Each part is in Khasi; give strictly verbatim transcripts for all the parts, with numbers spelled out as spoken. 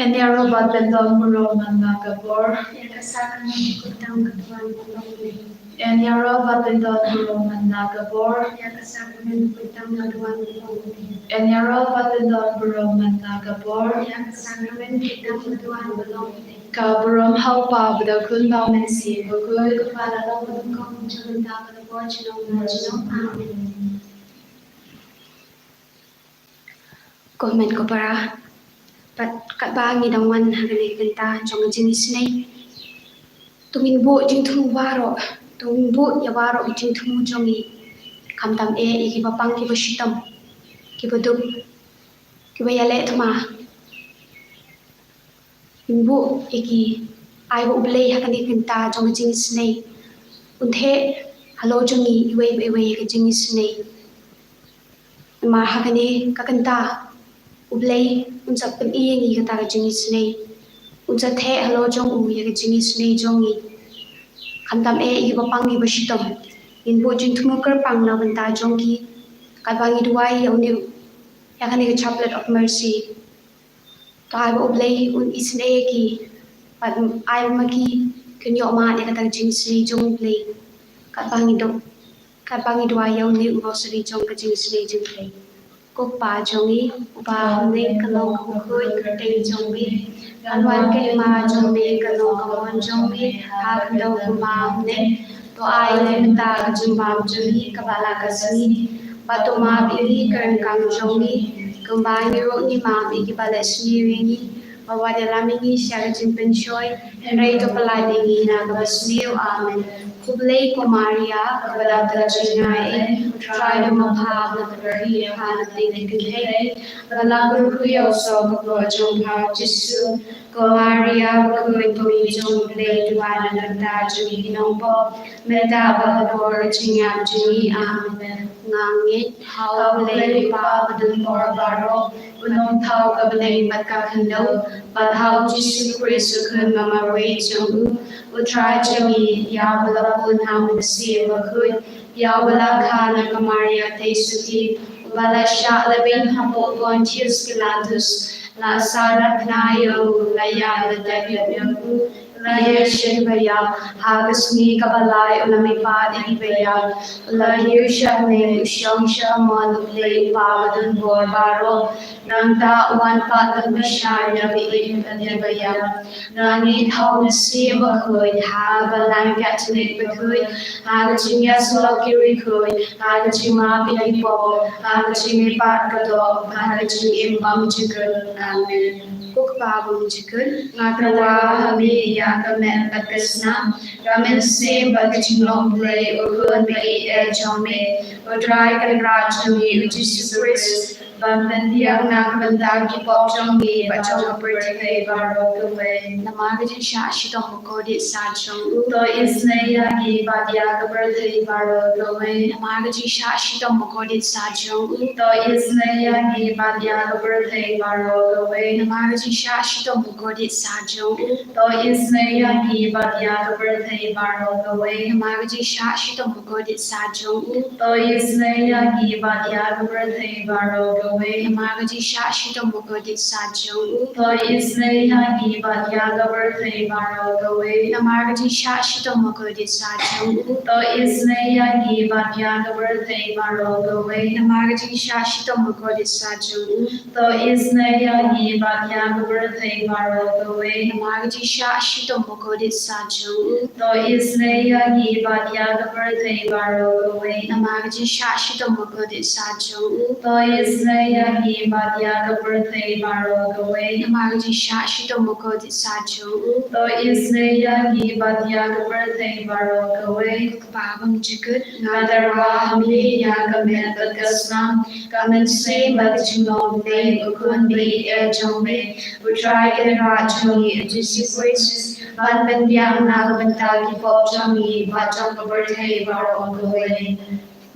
Yn ïaroh bad pyndon burom man la ka bor. Ïa ka sakramen khuid tam ka duwan ka long. Yn ïaroh bad pyndon burom man la ka bor. Ïa ka sakramen khuid tam ka duwan ka long. Yn ïaroh bad pyndon burom man la ka bor. Ïa ka sakramen khuid tam ka duwan ka long. Ka burom ha u Kpa bad ha u Khun bad ha u Mynsiem Bakhuid. Kaba la long, ba don, kumba don, bad uba don bad uba don. Amen. Ko hynmen ko para, bad katba ngi dang wan ha kane ka kynta jong ka jingisynei, to ngin buh jingthmu baroh, to ngin buh ïa baroh ki jingthmu jong ngi, khamtam eh ïa kiba pang kiba shitom, kiba duk, kiba ïaleh thma. Ngin buh ïa ki, ai ba U Blei ha kane ka kynta jong ka jingisynei un theh halor jong ngi iwei pa iwei ïa ka jingisynei. Namar ha kane ka kynta U Blei un sa pyni ïa ngi kata ka jingisynei. Un sa theh halor jong u ïa ka jingisynei jong ngi, khamtam eh ïa kiba pang kiba shitom. Ngin buh jingthmu kyrpang na ka bynta jong ki, katba ngi duwai ïa une, ïa kane ka Chaplet of Mercy. To ai ba U Blei un isynei ïa ki, bad ai ba ma ki kin ïoh mad ïa kata ka jingisynei jong U Blei, katba ngi duk, katba ngi duwai ïa une u Rosary jong ka jingisynei jong U Blei. Ko Kpa jong ngi uba ha bneng, ka long kaba khuid ka kyrteng jong me. Kan wan ka hima jong me, kan long ka mon jong me ha ka khyndew kumba ha bneng. To ai ïa ngi mynta ka jingbam jong ngi kaba la ka sngi. Bad to map ïa ngi ka ryngkang jong ngi, kumba ngi ruh ngi map ïa kiba leh sniew ïa ngi. Wat ïalam ïa ngi sha ka jingpynshoi, hynrei to pyllait ïa ngi na kaba sniew. Amen. Khublei ko Maria, kaba dap da ka jingaiei, U Trai u don ma pha, pha la kyrkhu ïa pha na pdeng ki kynthei, bad la kyrkhu ïa u soh ka kpoh jong pha u Jisu. Ko Maria bakhuid, ko Mei jong U Blei, to duwai na ka bynta jong ngi ki nongpop, mynta bad ha ka por ka jingïap jong ngi. Amen. Nga ngeit ha U Blei U Kpa badonbor baroh, u nongthaw ka bneng bad ka khyndew, bad ha U Jisu Khrist u Khun ba marwei jong u, U Trai jong ngi, ïa uba la bun ha U Mynsiem Bakhuid, ïa uba la kha na ka Maria Theisotti, uba la shah lehbeiñ hapoh Pontius Pilatus, la sahnarphna ïa u, la ïaid la dep ïa u, la ïaishah ïa kiba ïap, ha ka sngi kaba lai u la mihpat ïa kiba ïap, u la kiew sha bneng, u shong sha ka mon U Blei U Kpa badonbor baroh. Nangta u wan pat ban bishar ïa kiba im bad ïa kiba ïap. Nga ngeit ha U Mynsiem Bakhuid, ha ka Balang Katholik bakhuid, ha ka jingïasyllok ki riewkhuid, ha ka jingmap ïa ki pop, ha ka jingmihpat ka doh, ha ka jingim bymjukut. Amen. Ko Kpa bymjukut, nga tyrwa ha me ïa ka met bad ka snam, ka mynsiem bad ka jinglong Blei, U Khun ba ïeit jong me, U Trai Kynrad jong ngi U Jisu Khrist, ban pynbiang na ka bynta ki pop jong ngi bad jong ka pyrthei baroh kawei. Namar ka jingshah shitom bakordit sat jong u, to isynei ïa ngi bad ïa ka pyrthei baroh kawei. Namar ka jingshah shitom bakordit sat jong u, to isynei ïa ngi bad ïa ka pyrthei baroh kawei. Namar ka jingshah shitom bakordit sat jong u, to isynei ïa ngi bad ïa ka pyrthei baroh kawei. Namar ka jingshah shitom bakordit sat jong u, to isynei ïa ngi bad ïa ka pyrthei baroh kawei. Namar ka jingshah shitom bakordit sat jong u, to isynei ïa ngi bad ïa ka pyrthei baroh kawei. Namar ka jingshah shitom bakordit sat jong u, to isynei ïa ngi bad ïa ka pyrthei baroh kawei. Namar ka jingshah shitom bakordit sat jong u, to isynei ïa ngi bad ïa ka pyrthei baroh kawei. Namar ka jingshah shitom bakordit sat jong u, to isynei ïa ngi bad ïa ka pyrthei baroh kawei. Namar ka jingshah shitom bakordit sat jong u, to isynei ïa ngi bad ïa ka pyrthei baroh kawei. Namar ka jingshah shitom bakordit sat jong u, to isynei ïa ngi bad ïa ka pyrthei baroh kawei. Kpa bymjukut, nga tyrwa ha me ïa ka met bad ka snam, ka mynsiem bad ka jinglong Blei, U Khun ba ïeit jong me, U Trai Kynrad jong ngi U Jisu Khrist, ban pynbiang na ka bynta ki pop jong ngi bad jong ka pyrthei baroh kawei.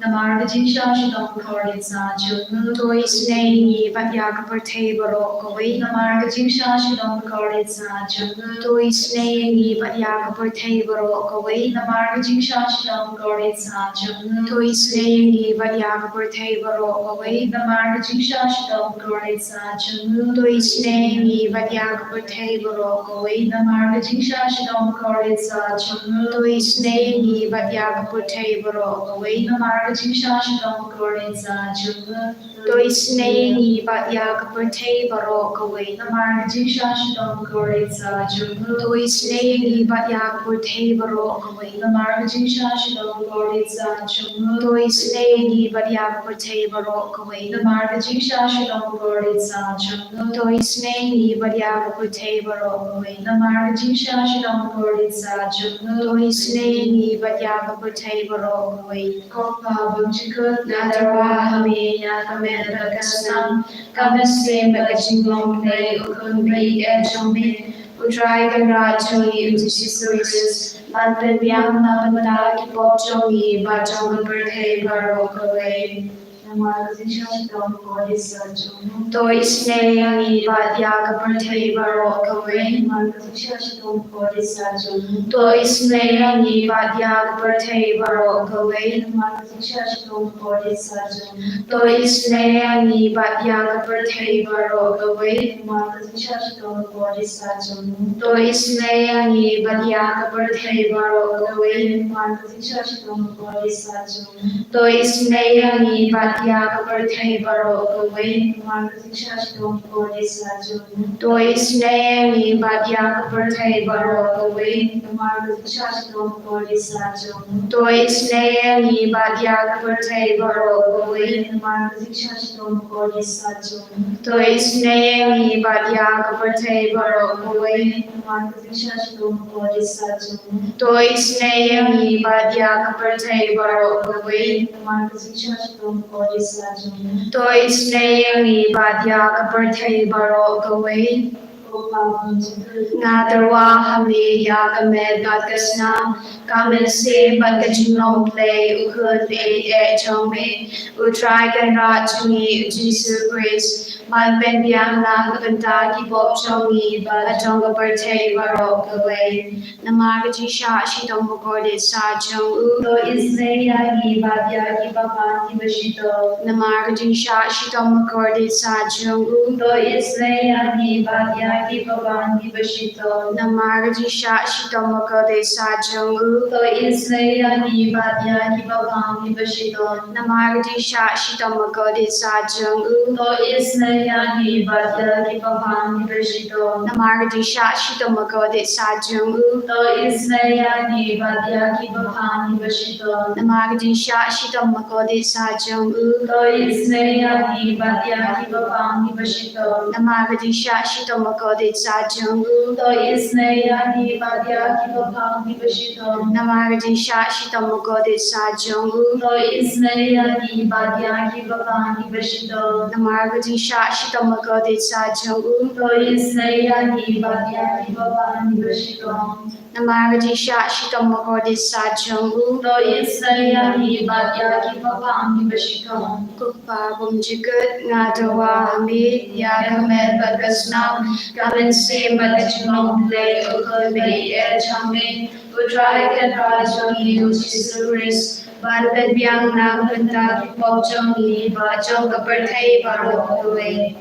Namar ka jingshah shitom bakordit sa jong u. To isynei ïa ngi bad ïa ka pyrthei baroh kawei. Namar ka jingshah shitom bakordit sa jong u. To isynei ïa ngi bad ïa ka pyrthei baroh kawei. Namar ka jingshah shitom bakordit sa jong u. To isynei ïa ngi bad ïa ka pyrthei baroh kawei. Namar ka jingshah shitom bakordit sa jong u. To isynei ïa ngi bad ïa ka pyrthei baroh kawei. Namar ka jingshah shitom bakordit sa jong u. To isynei ïa ngi bad ïa ka pyrthei baroh kawei. Namar ka jingshah shitom bakordit sa jong u. To isynei ïa ngi bad ïa ka pyrthei baroh kawei. Namar ka jingshah shitom bakordit sa jong u. To isynei ïa ngi bad ïa ka pyrthei baroh kawei. Namar ka jingshah shitom bakordit sa jong u. To isynei ïa ngi bad ïa ka pyrthei baroh kawei. Namar ka jingshah shitom bakordit sa jong u. To isynei ïa ngi bad ïa ka pyrthei baroh kawei. Namar ka jingshah shitom bakordit sa jong u. To isynei ïa ngi bad ïa ka pyrthei baroh kawei. Ko Pa bymjukut, nga tyrwa ha me ïa ka met bad ka snam, ka mynsiem bad ka jinglong Blei, U Khun ba ïeit jong me, U Trai Kynrad jong ngi U Jisu Khrist, ban pynbiang na ka bynta ki pop jong ngi bad jong ka pyrthei baroh kawei. Namar ka jingshah shitom bakordit sa jong u. To isynei ïa ngi bad ïa ka pyrthei baroh kawei. Namar ka jingshah shitom bakordit sa jong u. To isynei ïa ngi bad ïa ka pyrthei baroh kawei. Namar ka jingshah shitom bakordit sa jong u. To isynei ïa ngi bad ïa ka pyrthei baroh kawei. Namar ka jingshah shitom bakordit sa jong u. To isynei ïa ngi bad ïa ka pyrthei baroh kawei. Namar ka jingshah shitom bakordit sa jong u. To isynei ïa ngi bad ïa ka pyrthei baroh kawei. Namar ka jingshah shitom bakordit sa jong u. To isynei ïa ngi bad ïa ka pyrthei baroh kawei. Namar ka jingshah shitom bakordit sa jong u. To isynei ïa ngi bad ïa ka pyrthei baroh kawei. Namar ka jingshah shitom bakordit sa jong u. To isynei ïa ngi bad ïa ka pyrthei baroh kawei. Namar ka jingshah shitom bakordit sa jong u. To isynei ïa ngi bad ïa ka pyrthei baroh kawei. Namar ka jingshah shitom bakordit sa jong u. To isynei ïa ngi bad ïa ka pyrthei baroh kawei. Ko Pa bymjukut, nga tyrwa ha me ïa ka met bad ka snam, ka mynsiem bad ka jinglong Blei, U Khun ba ïeit jong me, U Trai Kynrad jong ngi U Jisu Khrist, ban pynbiang na ka bynta ki pop jong ngi bad jong ka pyrthei baroh kawei. Namar ka jingshah shitom bakordit sa jong u. To isynei ïa ngi bad ïa ki babang kiba shitom. Namar ka jingshah shitom bakordit sa jong u. To isynei ïa ngi bad ïa ki babang kiba shitom. Namar ka jingshah shitom bakordit sa jong u. To isynei ïa ngi bad ïa ki babang kiba shitom. Namar ka jingshah shitom bakordit sa jong u. To isynei ïa ngi bad ïa ki babang kiba shitom. Namar ka jingshah shitom bakordit sa jong u. To isynei ïa ngi bad ïa ki babang kiba shitom. Namar ka jingshah shitom bakordit sa jong u. To isynei ïa ngi bad ïa ki babang kiba shitom. Namar ka jingshah shitom bakordit sa jong u. To isynei ïa ngi bad ïa ki babang kiba shitom. Namar ka jingshah shitom bakordit sa jong u. To isynei ïa ngi bad ïa ki babang kiba shitom. Namar ka jingshah shitom bakordit sa jong u. To isynei ïa ngi bad ïa ki babang kiba shitom. Namar ka jingshah shitom bakordit sa jong u. To isynei ïa ngi bad ïa ki babang kiba shitom. Ko Pa bymjukut, nga tyrwa ha me ïa ka met bad ka snam, ka mynsiem bad ka jinglong Blei, U Khun ba ïeit jong me, U Trai Kynrad jong ngi U Jisu Khrist, ban pynbiang na ka bynta ki pop jong ngi bad jong ka pyrthei baroh kawei.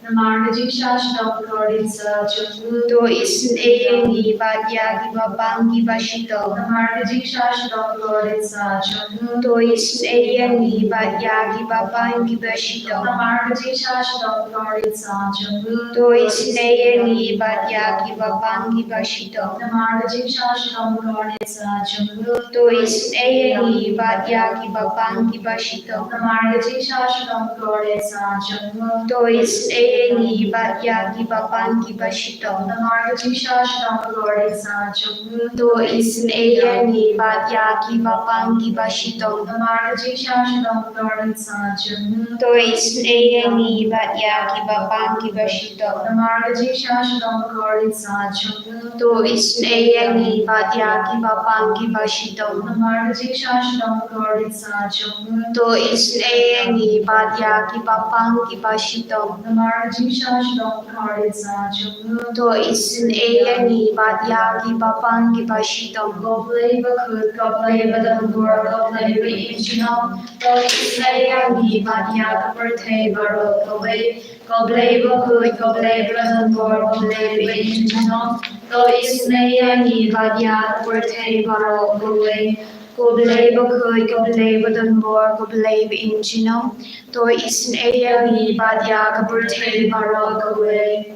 Namar ka jingshah shitom bakordit sa jong u. To isynei ïa ngi bad ïa ki babang kiba shitom. Namar ka jingshah shitom bakordit sa jong u. To isynei ïa ngi bad ïa ki babang kiba shitom. Namar ka jingshah shitom bakordit sa jong u. To isynei ïa ngi bad ïa ki babang kiba shitom. Namar ka jingshah shitom bakordit sa jong u. To isynei ïa ngi bad ïa ki babang kiba shitom. Namar ka jingshah shitom bakordit sa jong u. To isynei ïa ngi bad ïa kiba pang kiba shitom. Namar ka jingshah shitom ka kordit sah jong u. To isynei ïa ngi bad ïa kiba pang kiba shitom. Namar ka jingshah shitom ka kordit sah jong u. To isynei ïa ngi bad ïa kiba pang kiba shitom. Namar ka jingshah shitom ka kordit sah jong u. To isynei ïa ngi bad ïa kiba pang kiba shitom. Namar ka jingshah shitom ka kordit sah jong u. To isynei ïa ngi bad ïa kiba pang kiba shitom. Namar ka jingshah shitom ka kordit sah jong u. To isynei ïa ngi bad ïa kiba pang kiba shitom. Ko Blei bakhuid, ko Blei badonbor, ko Blei ba-im junom. To isynei ïa ngi bad ïa ka pyrthei baroh kawei. Ko Blei bakhuid, ko Blei badonbor, ko Blei ba-im junom. To isynei ïa ngi bad ïa ka pyrthei baroh kawei. Ko Blei bakhuid, ko Blei badonbor, ko Blei ba-im junom. To isynei ïa ngi bad ïa ka pyrthei baroh kawei.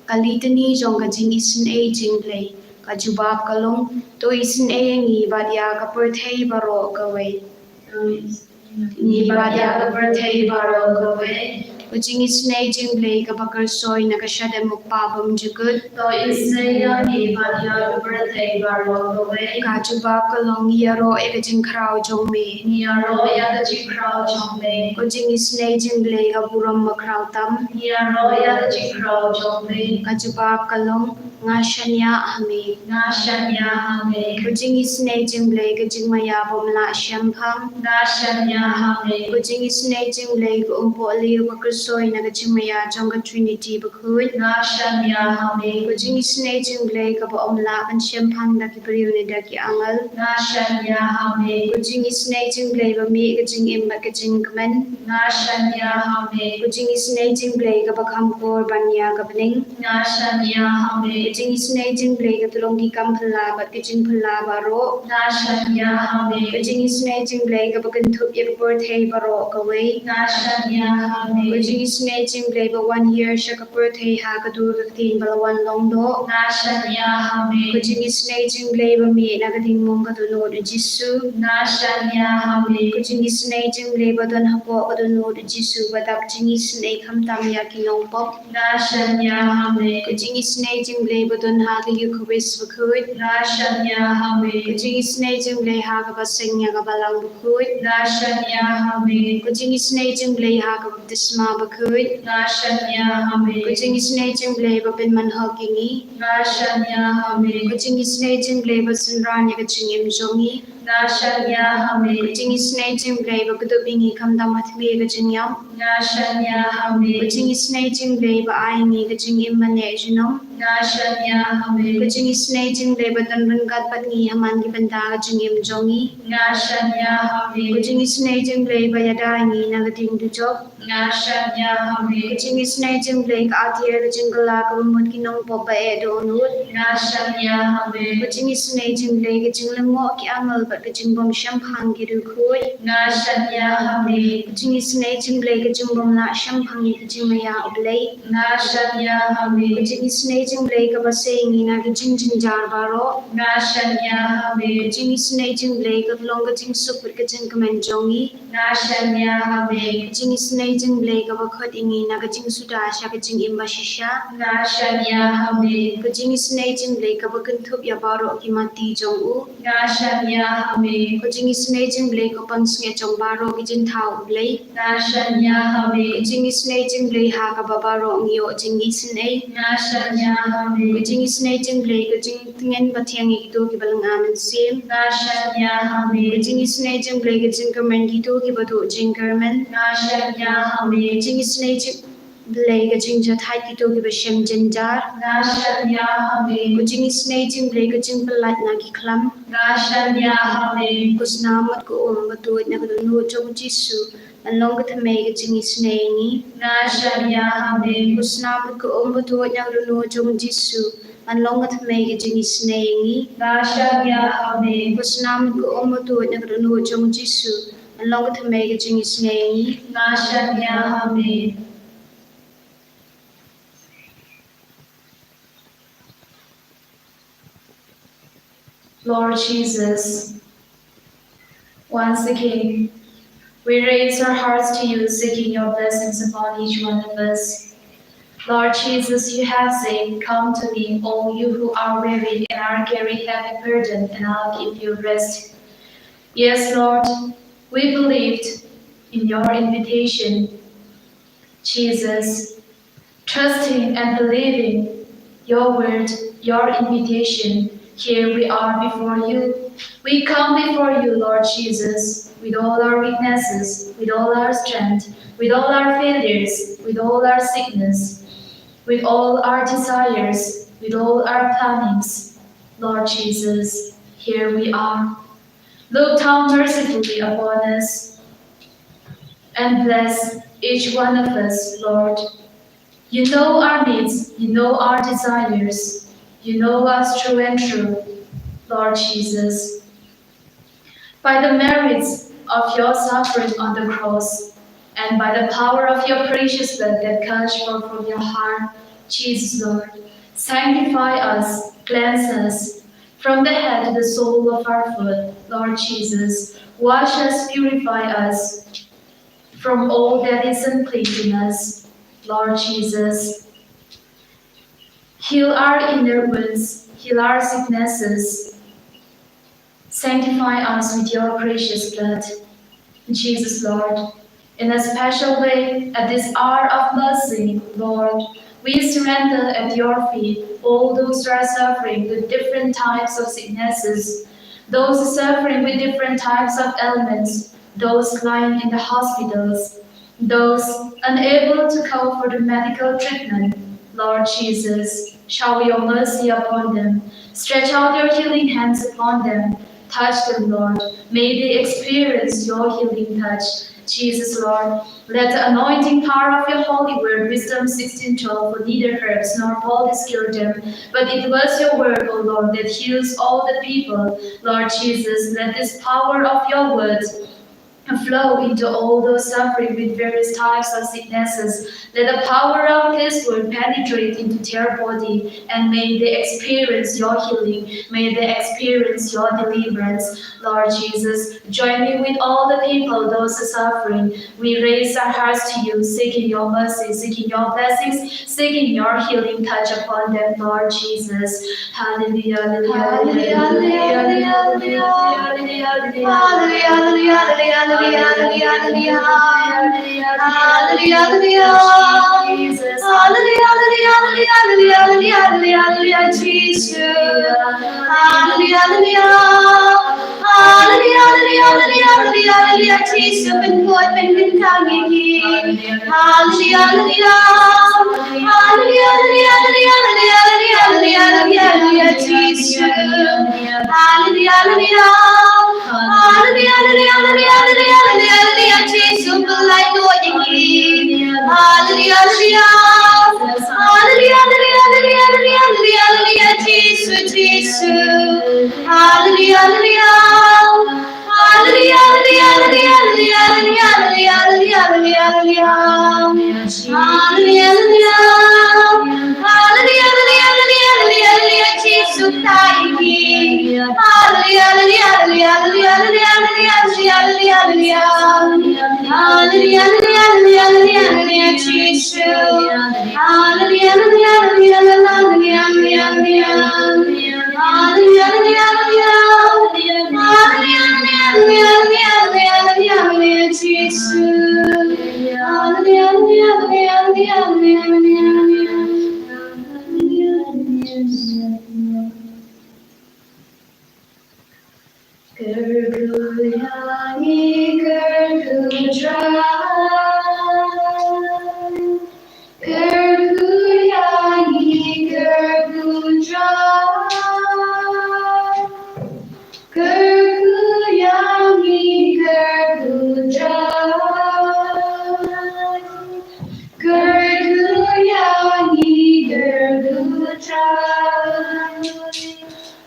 Ka Litany jong ka jingisynei jong U Blei. Ka jubab ka long, to isynei ïa ngi bad ïa ka pyrthei baroh kawei. Ngi bad ïa ka pyrthei baroh kawei. Ka jingisynei jong U Blei kaba kyrsoi na ka shadem U Kpa bymjukut. To isynei ïa ngi bad ïa ka pyrthei baroh kawei. Ka jubab ka long, ngi ïaroh ïa ka jingkhraw jong me. Ngi ïaroh ïa ka jingkhraw jong me. Ka jingisynei jong U Blei ka burom bakhraw tam. Ngi ïaroh ïa ka jingkhraw jong me. Ka jubab ka long, nga shaniah ha me. Nga shaniah ha me. Ka jingisynei jong U Blei ka jingmaïa bym lah shemphang. Nga shaniah ha me. Ka jingisynei jong U Blei ka umpohliew ka kyrsoi na ka jingmaïa jong ka Trinity bakhuid. Nga shaniah ha me. Ka jingisynei jong U Blei kaba ym lah ban shemphang da ki briew ne da ki angel. Nga shaniah ha me. Ka jingisynei jong U Blei ba mih ka jingim bad ka jingkmen. Nga shaniah ha me. Ka jingisynei jong U Blei kaba kham kor ban ïa ka bneng. Nga shaniah ha me. Ka jingisynei jong U Blei ka tyllong ki kam phylla bad ka jingphylla baroh. Nga shaniah ha me. Ka jingisynei jong U Blei kaba kynthup ïa ka pyrthei baroh kawei. Nga shaniah ha me. Ka jingisynei jong U Blei ba wan hiar sha ka pyrthei ha ka dur ka ktien ba la wan long doh. Nga shaniah ha me. Ka jingisynei jong U Blei ba mih na ka diengmong ka dohnud U Jisu. Nga shaniah ha me. Ka jingisynei jong U Blei ba don hapoh ka dohnud U Jisu ba dap jingisynei khamtam ïa ki nongpop. Nga shaniah ha me. Ka jingisynei jong U Blei ba don ha ka Eukharist bakhuid. Nga shaniah ha me. Ka jingisynei jong U Blei ha kaba seng ïa ka balang bakhuid. Nga shaniah ha me. Ka jingisynei jong U Blei ha ka baptisma bakhuid. Nga shaniah ha me. Ka jingisynei jong U Blei ba pynman hok ïa ngi. Nga shaniah ha me. Ka jingisynei jong U Blei ba synran ïa ka jingim jong ngi. Nga shaniah ha me. Ka jingisynei jong U Blei ba kdup ïa ngi khamtam ha thymmai ka jingïap. Nga shaniah ha me. Ka jingisynei jong U Blei ba ai ïa ngi ka jingim ban neh junom. Nga shaniah ha me. Ka jingisynei jong U Blei ba don ryngkat bad ngi ha man ki bynta ka jingim jong ngi. Nga shaniah ha me. Ka jingisynei jong U Blei ba ïada ïa ngi na ka ding dujok. Nga shaniah ha me. Ka jingisynei jong U Blei ka atiar ka jingkylla kaba mut ki nongpop ba eh dohnud. Nga shaniah ha me. Ka jingisynei jong U Blei ka jinglyngngoh ki angel bad ka jingbym shemphang ki riewkhuid. Nga shaniah ha me. Ka jingisynei jong U Blei ka jingbym lah shemphang ïa ka jingmaïa U Blei. Nga shaniah ha me. Ka jingisynei jong U Blei kaba sei ïa ngi na ki jingjynjar baroh. Nga shaniah ha me. Ka jingisynei jong U Blei ka long ka jingsuk bad ka jingkmen jong ngi. Nga shaniah ha me. Ka jingisynei jong U Blei kaba khot ïa ngi na ka jingsuda sha ka jingim bashisha. Nga shaniah ha me. Ka jingisynei jong U Blei kaba kynthup ïa baroh ki matti jong u. Nga shaniah ha me. Ka jingisynei jong U Blei ka pansngiat jong baroh ki jingthaw U Blei. Nga shaniah ha me. Ka jingisynei jong U Blei ha kaba baroh ngi ïoh jingisynei. Nga shaniah ha me. Ka jingisynei jong U Blei ka jingtngen ba thiang ïa kito kiba lynga mynsiem. Nga shaniah ha me. Ka jingisynei jong U Blei ka jingkyrmen kito kiba duh jingkyrmen. Nga shaniah ha me. Ka jingisynei jong U Blei ka jingjahthait kito kiba shem jynjar. Nga shaniah ha me. Ka jingisynei jong U Blei ka jingpyllait na ki khlam. Nga shaniah ha me. Ka snam bad ka um ba tuid na ka dohnud jong U Jisu, ban long ka thymmei ka jingisynei ïa ngi. Nga shaniah ha me. Ka snam bad ka um ba tuid na ka dohnud jong U Jisu, ban long ka thymmei ka jingisynei ïa ngi. Nga shaniah ha me. Ka snam bad ka um ba tuid na ka dohnud jong U Jisu, ban long ka thymmei ka jingisynei ïa ngi. Nga shaniah ha me. Lord Jesus, once again, we raise our hearts to you, seeking your blessings upon each one of us. Lord Jesus, you have said, "Come to me, all you who are weary and are carrying heavy burden, and I'll give you rest." Yes, Lord, we believed in your invitation. Jesus, trusting and believing your word, your invitation, here we are before you. We come before you, Lord Jesus, with all our weaknesses, with all our strength, with all our failures, with all our sickness, with all our desires, with all our plannings. Lord Jesus, here we are. Look down mercifully upon us and bless each one of us, Lord. You know our needs, you know our desires, you know us through and through, Lord Jesus. By the merits of your suffering on the cross, and by the power of your precious blood that gushed forth from your heart, Jesus Lord, sanctify us, cleanse us, from the head to the sole of our foot, Lord Jesus, wash us, purify us from all that is unclean in us, Lord Jesus. Heal our inner wounds, heal our sicknesses, sanctify us with your precious blood. Jesus, Lord, in a special way, at this hour of mercy, Lord, we surrender at your feet all those who are suffering with different types of sicknesses, those suffering with different types of ailments, those lying in the hospitals, those unable to go for the medical treatment. Lord Jesus, shower your mercy upon them. Stretch out your healing hands upon them. Touch them, Lord. May they experience your healing touch. Jesus, Lord, let the anointing power of your holy word, Wisdom sixteen twelve, "For neither herbs nor poultice cure them, but it was your word, O Lord, that heals all the people." Lord Jesus, let this power of your word flow into all those suffering with various types of sicknesses. Let the power of this word penetrate into their body, and may they experience your healing. May they experience your deliverance. Lord Jesus, join me with all the people, those who are suffering. We raise our hearts to you, seeking your mercy, seeking your blessings, seeking your healing touch upon them, Lord Jesus. Hallelujah, hallelujah, hallelujah, hallelujah, hallelujah, hallelujah, hallelujah, hallelujah, hallelujah, hallelujah, hallelujah, hallelujah, Jesus. Hallelujah, hallelujah, hallelujah, hallelujah, hallelujah, hallelujah, Jesus. Hallelujah, hallelujah. Hallelujah, hallelujah, hallelujah, hallelujah, hallelujah, Jisu, pynpoi, pynkyntang ïa ngi. Hallelujah, hallelujah. Hallelujah, hallelujah, hallelujah, Jisu. Hallelujah, hallelujah. Hallelujah, hallelujah, hallelujah, hallelujah, Jisu, pynlait noh ïa ngi. Hallelujah, hallelujah. Hallelujah, hallelujah, Jisu, Jisu. Hallelujah, hallelujah. Hallelujah, hallelujah, hallelujah, Jisu. Hallelujah, hallelujah. Hallelujah, hallelujah, hallelujah, hallelujah, Jisu, pynlait ïa ngi. Hallelujah, hallelujah, hallelujah, Jisu. Hallelujah, hallelujah, hallelujah, hallelujah, Jisu. Hallelujah, hallelujah, hallelujah, hallelujah, Jisu. Hallelujah, hallelujah, hallelujah, Jisu. Hallelujah, hallelujah, hallelujah, hallelujah, Jisu. Kyrkhu ïa ngi, kyrkhu Trai. Kyrkhu ïa ngi, kyrkhu Trai. Kyrkhu ïa ngi, kyrkhu Trai. Kyrkhu ïa ngi, kyrkhu Trai.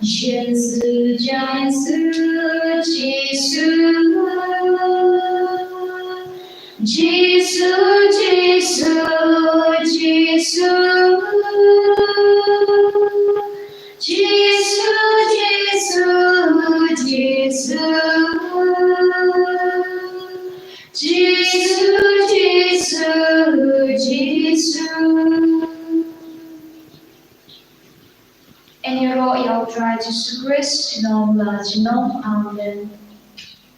Jisu, Jisu, Jisu. Jisu, Jisu, Jisu. Jisu, Jisu, Jisu. Jisu, Jisu, Jisu. Jisu Khrist, junom la junom. Amen.